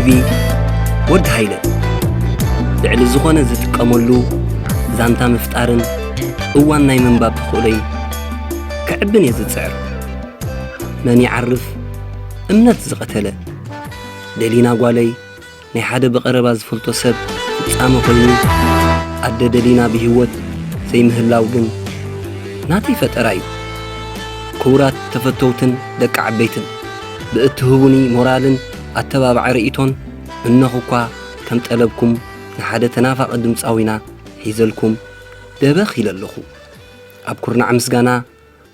ቲቪ ወዲ ሃይለ ልዕሊ ዝኾነ ዝጥቀመሉ ዛንታ ምፍጣርን እዋን ናይ ምንባብ ተኽእሎይ ክዕብን እየ ዝጽዕር። መን ይዓርፍ እምነት ዝቐተለ ደሊና ጓለይ ናይ ሓደ ብቐረባ ዝፈልጦ ሰብ ፍጻመ ኮይኑ፣ ኣደ ደሊና ብህይወት ዘይምህላው ግን ናተይ ፈጠራ እዩ። ክቡራት ተፈተውትን ደቂ ዓበይትን፣ ብእትህቡኒ ሞራልን ኣተባባዒ ርእይቶን፣ እነኹ እኳ ከም ጠለብኩም ንሓደ ተናፋቒ ድምጻዊና ሒዘልኩም ደበኽ ኢለ ኣለኹ። ኣብ ኩርናዕ ምስጋና፣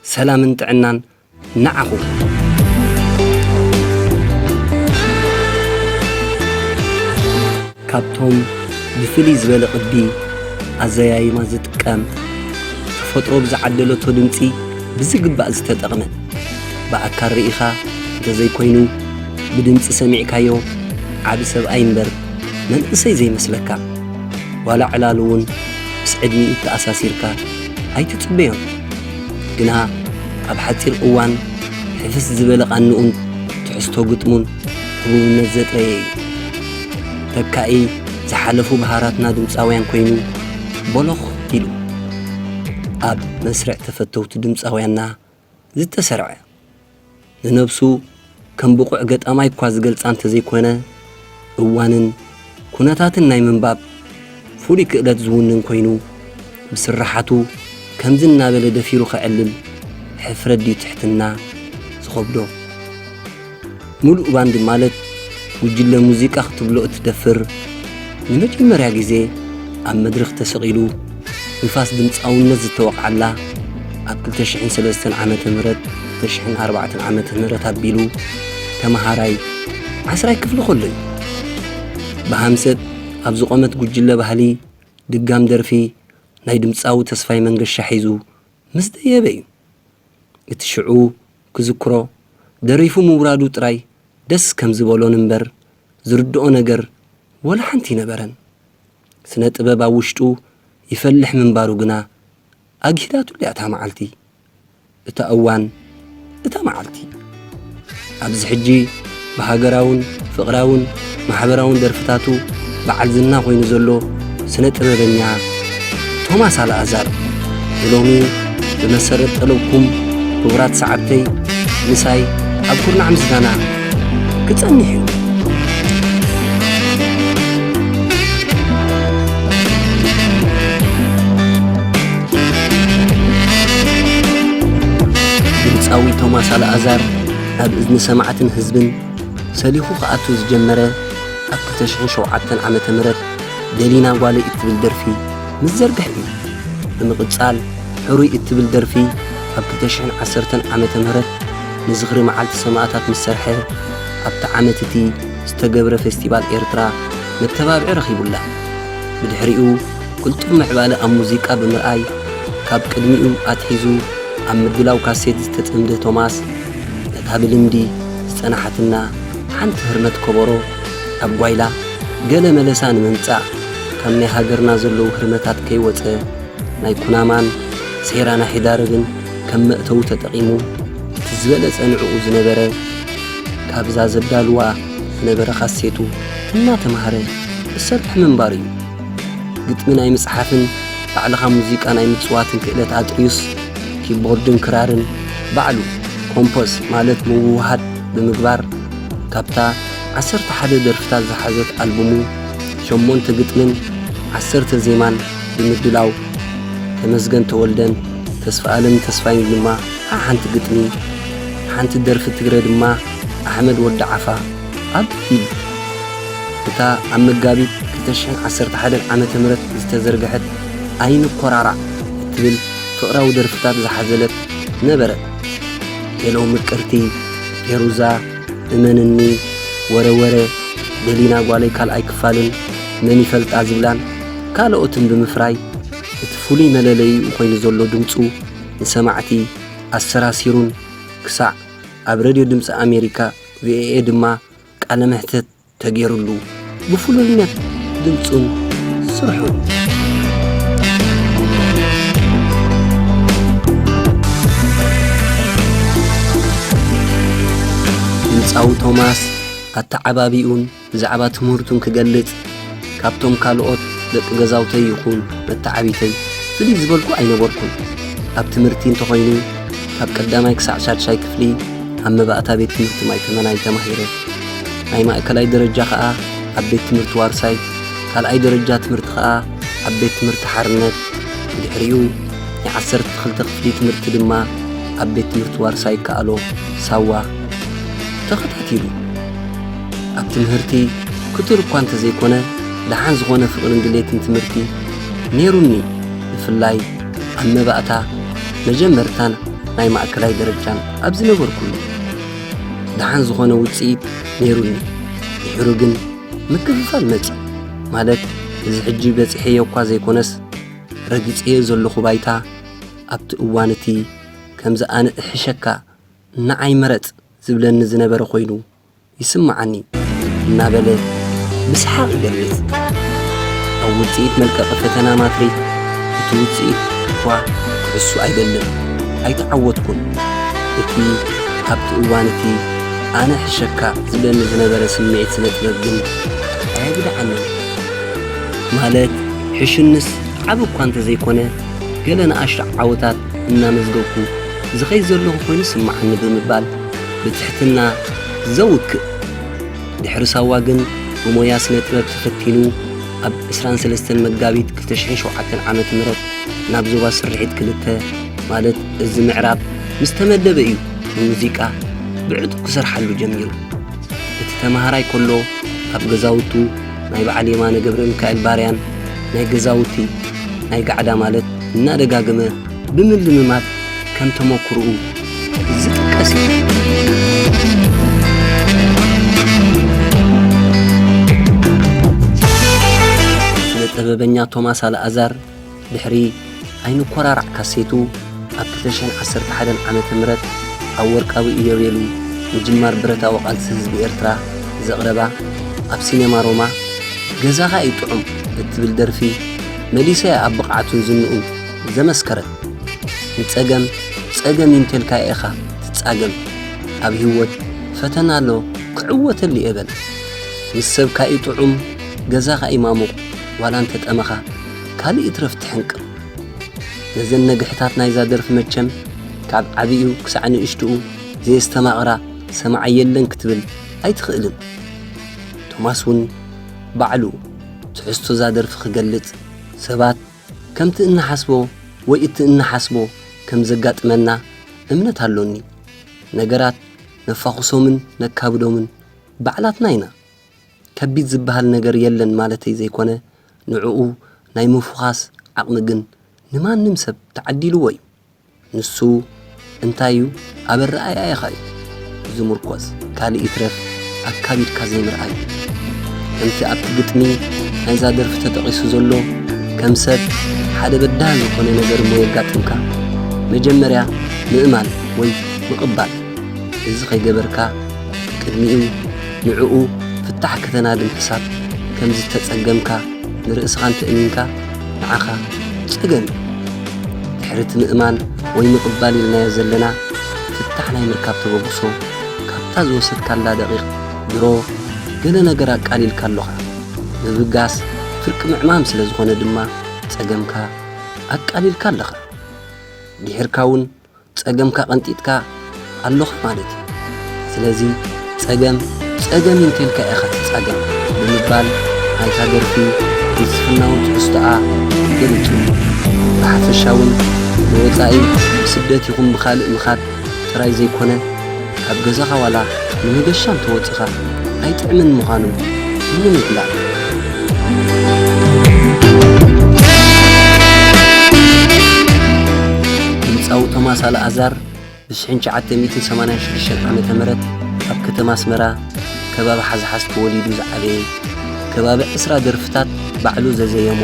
ሰላምን ጥዕናን ንዓኹም። ካብቶም ብፍልይ ዝበለ ቅዲ ኣዘያይማ ዝጥቀም፣ ተፈጥሮ ብዝዓደለቶ ድምጺ ብዝግባእ ዝተጠቕመ፣ ብኣካል ርኢኻ እንተዘይኮይኑ ብድምጺ ሰሚዕካዮ ዓቢ ሰብኣይ እምበር መንእሰይ ዘይመስለካ። ዋላ ዕላሉ እውን ምስ ዕድሚኡ ተኣሳሲርካ ኣይትጽበዮን። ግና ኣብ ሓጺር እዋን ሕፍስ ዝበለ ቃንኡን ትሕዝቶ ግጥሙን ህቡብነት ዘጥረየ እዩ። ተካኢ ዝሓለፉ በሃራትና ድምጻውያን ኮይኑ ቦሎኽ ኢሉ ኣብ መስርዕ ተፈተውቲ ድምጻውያንና ዝተሰርዐ፣ ንነብሱ ከም ብቑዕ ገጣማይ እኳ ዝገልጻ እንተዘይኮነ፣ እዋንን ኩነታትን ናይ ምንባብ ፍሉይ ክእለት ዝውንን ኮይኑ፣ ብስርሓቱ ከምዚ እናበለ ደፊሩ ከዕልል ሕፍረት ድዩ ትሕትና ዝኸብዶ? ምሉእ ባንድ ማለት ጉጅለ ሙዚቃ ክትብሎ እትደፍር፣ ንመጀመርያ ግዜ ኣብ መድረኽ ተሰቒሉ ንፋስ ድምጻውነት ዝተወቕዓላ ኣብ ክልተ ሽሕን ሰለስተን ዓመተ ምህረት፣ ክልተ ሽሕን ኣርባዕተን ዓመተ ምህረት ኣቢሉ ተመሃራይ ዓስራይ ክፍሊ ከሎ እዩ። ብሃምሰት ኣብ ዝቖመት ጉጅለ ባህሊ ድጋም ደርፊ ናይ ድምጻዊ ተስፋይ መንገሻ ሒዙ ምስ ደየበ እዩ። እቲ ሽዑ ክዝክሮ፣ ደሪፉ ምውራዱ ጥራይ ደስ ከም ዝበሎን እምበር ዝርድኦ ነገር ወላ ሓንቲ ኣይነበረን። ስነ ጥበብ ኣብ ውሽጡ ይፈልሕ ምንባሩ ግና ኣግሂዳትሉ እያ እታ መዓልቲ፣ እታ እዋን፣ እታ መዓልቲ። ኣብዚ ሕጂ ብሃገራውን ፍቕራውን ማሕበራውን ደርፍታቱ በዓል ዝና ኮይኑ ዘሎ ስነ ጥበበኛ ቶማስ ኣልኣዛር፣ ንሎሚ ብመሰረት ጠለብኩም ክቡራት ሰዓብተይ ምሳይ ኣብ ኩርናዕ ምስጋና ክጸንሕ እዩ። ድምጻዊ ቶማስ ኣልኣዛር ኣብ እዝኒ ሰማዕትን ህዝብን ሰሊኹ ክኣቱ ዝጀመረ ኣብ ክልተ ሽሕን ሸውዓተን ዓመተ ምህረት ደሊና ጓለይ እትብል ደርፊ ምስ ዘርግሐ እዩ። ብምቕጻል ሕሩይ እትብል ደርፊ ኣብ ክልተ ሽሕን ዓሰርተን ዓመተ ምህረት ንዝኽሪ መዓልቲ ሰማእታት ምስ ሰርሐ፣ ኣብቲ ዓመት እቲ ዝተገብረ ፌስቲቫል ኤርትራ መተባብዒ ረኺቡላ። ብድሕሪኡ ቅልጡፍ ምዕባለ ኣብ ሙዚቃ ብምርኣይ፣ ካብ ቅድሚኡ ኣትሒዙ ኣብ ምድላው ካሴት ዝተጸምደ ቶማስ፣ ነታ ብልምዲ ዝጸናሓትና ሓንቲ ህርመት ከበሮ ኣብ ጓይላ ገለ መለሳ ንምምጻእ፣ ካብ ናይ ሃገርና ዘለዉ ህርመታት ከይወጸ፣ ናይ ኩናማን ሴራ ናይ ሒዳረብን ከም መእተዊ ተጠቒሙ፣ እቲ ዝበለጸ ንዕኡ ዝነበረ፣ ካብዛ ዘዳልዋ ዝነበረ ካሴቱ እናተማህረ ዝሰርሕ ምንባሩ እዩ። ግጥሚ ናይ ምጽሓፍን ባዕልኻ ሙዚቃ ናይ ምጽዋትን ክእለት ኣጥርዩስ፣ ኪቦርድን ክራርን ባዕሉ ኮምፖዝ ማለት ምውህሃድ ብምግባር፣ ካብታ ዓሰርተ ሓደ ደርፍታት ዝሓዘት ኣልቡሙ፣ ሸሞንተ ግጥምን ዓሰርተ ዜማን ብምድላው፣ ተመስገን ተወልደን ተስፋኣለም ተስፋይን ድማ ሓሓንቲ ግጥሚ፣ ሓንቲ ደርፊ ትግረ ድማ ኣሕመድ ወዲ ዓፋ ኣቢሉ። እታ ኣብ መጋቢት ክልተ ሽሕን ዓሰርተ ሓደን ዓመተ ምህረት ዝተዘርግሐት ኣይንኮራራዕ እትብል ፍቕራዊ ደርፍታት ዝሓዘለት ነበረት። ሄሎ ምቅርቲ፣ ፌሩዛ፣ እመንኒ፣ ወረ ወረ፣ ደሊና ጓለይ ካልኣይ ክፋልን መን ይፈልጣ ዝብላን ካልኦትን ብምፍራይ፣ እቲ ፍሉይ መለለይኡ ኮይኑ ዘሎ ድምጹ ንሰማዕቲ ኣሰራሲሩን ክሳዕ ኣብ ሬድዮ ድምጺ ኣሜሪካ፣ ቪኦኤ፣ ድማ ቃለ መሕትት ተገይሩሉ ብፍሉይነት ድምጹን ስርሑን። ድምጻዊ ቶማስ ኣተዓባቢኡን ብዛዕባ ትምህርቱን ክገልጽ፣ ካብቶም ካልኦት ደቂ ገዛውተይ ይኹን መተዓቢተይ ፍልይ ዝበልኩ ኣይነበርኩን። ኣብ ትምህርቲ እንተኾይኑ፣ ካብ ቀዳማይ ክሳዕ ሻድሻይ ክፍሊ ኣብ መባእታ ቤት ትምህርቲ ማይ ተመናይ ተማሂረ። ናይ ማእከላይ ደረጃ ኸኣ ኣብ ቤት ትምህርቲ ዋርሳይ፣ ካልኣይ ደረጃ ትምህርቲ ኸኣ ኣብ ቤት ትምህርቲ ሓርነት፣ ብድሕሪኡ ናይ ዓሰርተ ክልተ ክፍሊ ትምህርቲ ድማ ኣብ ቤት ትምህርቲ ዋርሳይ ይከኣሎ ሳዋ ተኸታቲሉ። ኣብ ትምህርቲ ክቱር እኳ እንተዘይኮነ፣ ደሓን ዝኾነ ፍቕርን ድሌትን ትምህርቲ ነይሩኒ። ብፍላይ ኣብ መባእታ መጀመርታን ናይ ማእከላይ ደረጃን ኣብ ዝነበርኩሉ፣ ደሓን ዝኾነ ውጽኢት ነይሩኒ። ድሒሩ ግን ምክፍፋል መጺኡ። ማለት፣ እዚ ሕጂ በጺሐዮ እኳ ዘይኮነስ፣ ረጊጸዮ ዘለኹ ባይታ ኣብቲ እዋን እቲ ከምዚ ኣነ እሕሸካ፣ ንዓይ ምረጽ ዝብለኒ ዝነበረ ኮይኑ ይስምዓኒ እናበለ ብሰሓቕ ይገልጽ። ኣብ ውጽኢት መልቀቒ ፈተና ማትሪክ፣ እቲ ውጽኢት እኳ ክሕሱ ኣይደልን፣ ኣይተዓወትኩን። እቲ ኣብቲ እዋን እቲ ኣነ ሕሸካ ዝብለኒ ዝነበረ ስምዒት ስነ ጥበብ ግን ኣየግድዓንን። ማለት፣ ሕሹንስ ዓቢ እኳ እንተዘይኮነ፣ ገለ ንኣሽቱ ዓወታት እናመዝገብኩ ዝኸይድ ዘለኹ ኮይኑ ይስምዓኒ ብምባል ብትሕትና ዘውክእ። ድሕሪ ሳዋ ግን ብሞያ ስነ ጥበብ ተፈቲኑ ኣብ ዕስራን ሰለስተን መጋቢት ክልተ ሽሕን ሸውዓተን ዓመተ ምህረት ናብ ዞባ ስርሒት ክልተ፣ ማለት እዚ ምዕራብ ምስ ተመደበ እዩ ንሙዚቃ ብዕቱብ ክሰርሓሉ ጀሚሩ። እቲ ተማሃራይ ከሎ ኣብ ገዛውቱ ናይ በዓል የማነ ገብረሚካኤል ባርያን ናይ ገዛውቲ ናይ ጋዕዳ ማለት እናደጋገመ ብምልምማድ ከም ተመኩርኡ ዝጥቀስ እዩ። ስነ ጥበበኛ ቶማስ ኣልኣዛር ድሕሪ ኣይንኮራራዕ ካሴቱ ኣብ ክልተ ሽሕን ዓሰርተ ሓደን ዓመተ ምህረት ኣብ ወርቃዊ ኢዮቤሉ ምጅማር ብረታዊ ቃልሲ ህዝቢ ኤርትራ ዘቕረባ ኣብ ሲኔማ ሮማ ገዛኻ እዩ ጥዑም እትብል ደርፊ መሊሰ እያ ኣብ ብቕዓቱን ዝንኡን ዘመስከረት። ንጸገም ጸገም እዩ እንተልካዮ ኢኻ ትጻገም። ኣብ ህይወት ፈተና ኣሎ ክዕወተሉ እየ በል። ምስ ሰብካ እዩ ጥዑም፣ ገዛኻ እዩ ማሙቕ፣ ዋላ እንተጠመኻ ካልእ ይትረፍ ትሕንቅቕ። ነዘን ነግሕታት ናይዛ ደርፊ መቸም ካብ ዓቢኡ ክሳዕ ንእሽትኡ ዘየስተማቕራ ሰማዓይ የለን ክትብል ኣይትኽእልን። ቶማስ እውን ባዕሉ ትሕዝቶ እዛ ደርፊ ክገልጽ፣ ሰባት ከምቲ እንሓስቦ ወይ እቲ እንሓስቦ ከም ዘጋጥመና እምነት ኣሎኒ። ነገራት ነፋኹሶምን ነካብዶምን ባዕላትና ኢና። ከቢድ ዝበሃል ነገር የለን ማለተይ ዘይኮነ፣ ንዕኡ ናይ ምፉኻስ ዓቕሚ ግን ንማንም ሰብ ተዓዲልዎ እዩ። ንሱ እንታይ እዩ? ኣብ ኣረኣእያኻ እዩ ዝምርኮስ። ካልእ ይትረፍ ኣካቢድካ ዘይምርኣይ። ከምቲ ኣብቲ ግጥሚ ናይዛ ደርፊ ተጠቒሱ ዘሎ፣ ከም ሰብ ሓደ በዳሂ ዝኾነ ነገር እሞ የጋጥምካ፣ መጀመርያ ምእማን ወይ ምቕባል። እዚ ከይገበርካ፣ ቅድሚኡ ንዕኡ ፍታሕ ከተናዲ ምሕሳብ ከም ዝተጸገምካ ንርእስኻ እንተእሚንካ፣ ንዓኻ ጸገም እዩ። ድሕሪ እቲ ምእማን ወይ ምቕባል ኢልናዮ ዘለና ፍታሕ ናይ ምርካብ ተበግሶ፣ ካብታ ዝወሰድካላ ደቂቕ ድሮ ገለ ነገር ኣቃሊልካ ኣሎኻ። ምብጋስ ፍርቂ ምዕማም ስለ ዝኾነ ድማ ጸገምካ ኣቃሊልካ ኣለኻ። ድሒርካ እውን ጸገምካ ቀንጢጥካ ኣሎኻ ማለት እዩ። ስለዚ ጸገም ጸገም እዩ እንተልካ ኢኻ ትጻገም ብምባል ናይታ ደርፊ ፍልስፍናዊ ትሕዝቶኣ ገሊጹ። ብሓፈሻ እውን ንወጻኢ ብስደት ይኹን ብኻልእ ምኻድ ጥራይ ዘይኮነ፣ ካብ ገዛኻ ዋላ ንመገሻ እንተወጺኻ ኣይጥዕምን ምዃኑ ንምግላጽ። ድምጻዊ ቶማስ ኣልኣዛር ብ ሽሕን ትሽዓተ ሚእትን ሰማንያን ሽዱሽተን ዓመተ ምህረት ኣብ ከተማ ኣስመራ ከባቢ ሓዝሓዝ ተወሊዱ ዝዓበየ፣ ከባቢ ዕስራ ደርፍታት ባዕሉ ዘዘየሞ፣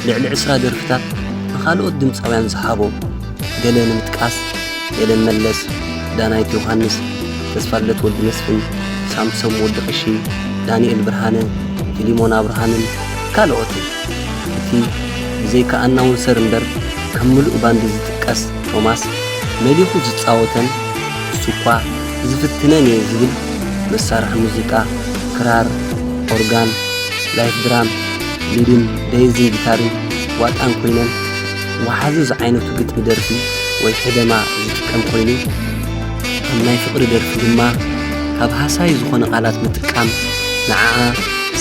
ልዕሊ ዕስራ ደርፍታት ንኻልኦት ድምጻውያን ዝሃቦ፣ ገለ ንምጥቃስ ሄለን መለስ፣ ዳናይት ዮሃንስ፣ ተስፋልደት ወዲ መስፍን፣ ሳምሶም ወዲ ቀሺ፣ ዳንኤል ብርሃነ፣ ፊሊሞን ኣብርሃምን ካልኦትን። እቲ ብዘይካ ኣናውንሰር እምበር ከም ምሉእ ባንዲ ዝጥቀስ ቶማስ መሊኹ ዝጻወተን እሱ እኳ ዝፍትነን እየ ዝብል መሳርሒ ሙዚቃ ክራር፣ ኦርጋን፣ ላይፍ ድራም፣ ሊድን ቤዝን ጊታርን ዋጣን ኮይነን፣ ወሓዚ ዝዓይነቱ ግጥሚ ደርፊ ወይ ሕደማ ዝጥቀም ኮይኑ፣ ኣብ ናይ ፍቕሪ ደርፊ ድማ ካብ ሃሳዪ ዝኾነ ቃላት ምጥቃም ንዓኣ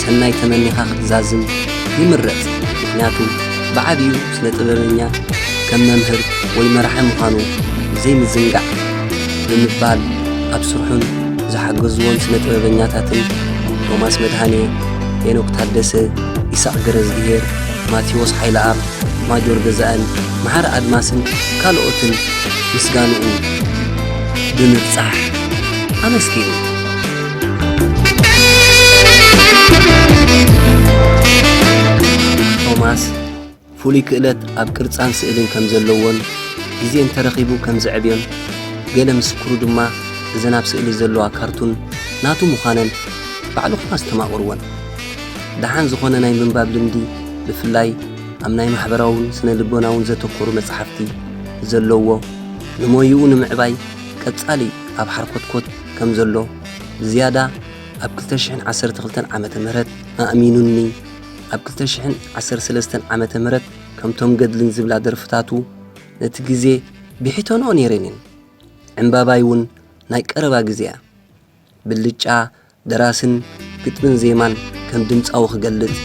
ሰናይ ተመኒኻ ክትዛዝም ይምረጽ። ምኽንያቱ ብዓቢኡ ስነ ጥበበኛ ከም መምህር ወይ መራሒ ምዃኑ ዘይምዝንጋዕ ብምባል ኣብ ስርሑን ዝሓገዝዎን ስነ ጥበበኛታትን ቶማስ መድሃኔ፣ ሄኖክ ታደሰ፣ ኢሳቕ ገረዝግሄር፣ ማቴዎስ ሓይለኣብ፣ ማጆር ገዛእን፣ መሓሪ ኣድማስን ካልኦትን ምስጋንኡ ብምብጻሕ ኣመስጊኑ። ቶማስ ፍሉይ ክእለት ኣብ ቅርጻን ስእልን ከም ዘለዎን ግዜ እንተረኺቡ ከም ዘዕብዮን ገለ ምስክሩ ድማ እዘን ኣብ ስእሊ ዘለዋ ካርቱን ናቱ ምዃነን ባዕሉ ኸኣ ኣስተማቕርወን። ደሓን ዝኾነ ናይ ምንባብ ልምዲ ብፍላይ ኣብ ናይ ማሕበራውን ስነ ልቦናውን ዘተኮሩ መጻሕፍቲ ዘለዎ ንሞይኡ ንምዕባይ ቀጻሊ ኣብ ሓርኮትኮት ከም ዘሎ ብዝያዳ ኣብ ክልተ ሽሕን ዓሰርተ ክልተን ዓመተ ምህረት ኣእሚኑኒ ኣብ ክልተ ሽሕን ዓሰርተ ሰለስተን ዓመተ ምህረት ከምቶም ገድልን ዝብላ ደርፍታቱ ነቲ ግዜ ብሒተንኦ ነይረን እየን። ዕምባባይ እውን ናይ ቀረባ ግዜ እያ። ብልጫ ደራስን ግጥምን ዜማን ከም ድምጻዊ ክገልጽ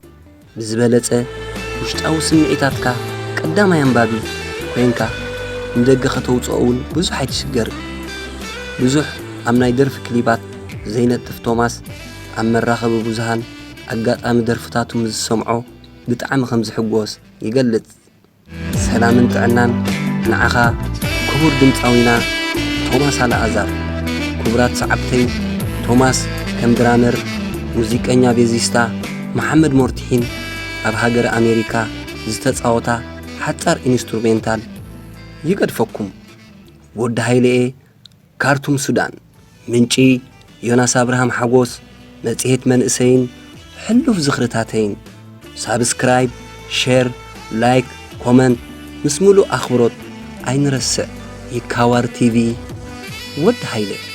ብዝበለጸ ውሽጣዊ ስምዒታትካ ቀዳማይ ኣንባቢ ኮይንካ ንደገ ከተውጽኦ እውን ብዙሕ ኣይትሽገርን። ብዙሕ ኣብ ናይ ደርፊ ክሊባት ዘይነጥፍ ቶማስ ኣብ መራኸቢ ብዙሃን ኣጋጣሚ ደርፍታቱ ምስ ዝሰምዖ ብጣዕሚ ከም ዝሕጎስ ይገልጽ። ሰላምን ጥዕናን ንዓኻ ክቡር ድምጻዊና ቶማስ ኣልኣዛር። ክቡራት ሰዓብተይ፣ ቶማስ ከም ድራመር፣ ሙዚቀኛ ቤዚስታ መሓመድ ሞርቲሒን ኣብ ሃገረ ኣሜሪካ ዝተጻወታ ሓጻር ኢንስትሩሜንታል ይገድፈኩም። ወዲ ሃይለኤ ካርቱም ሱዳን። ምንጪ ዮናስ ኣብርሃም ሓጎስ መጽሔት መንእሰይን ሕሉፍ ዝኽርታተይን። ሳብስክራይብ፣ ሼር፣ ላይክ፣ ኮመንት ምስ ምሉእ ኣኽብሮት ኣይንረስዕ። ይካዋር ቲቪ ወዲ ሃይለ።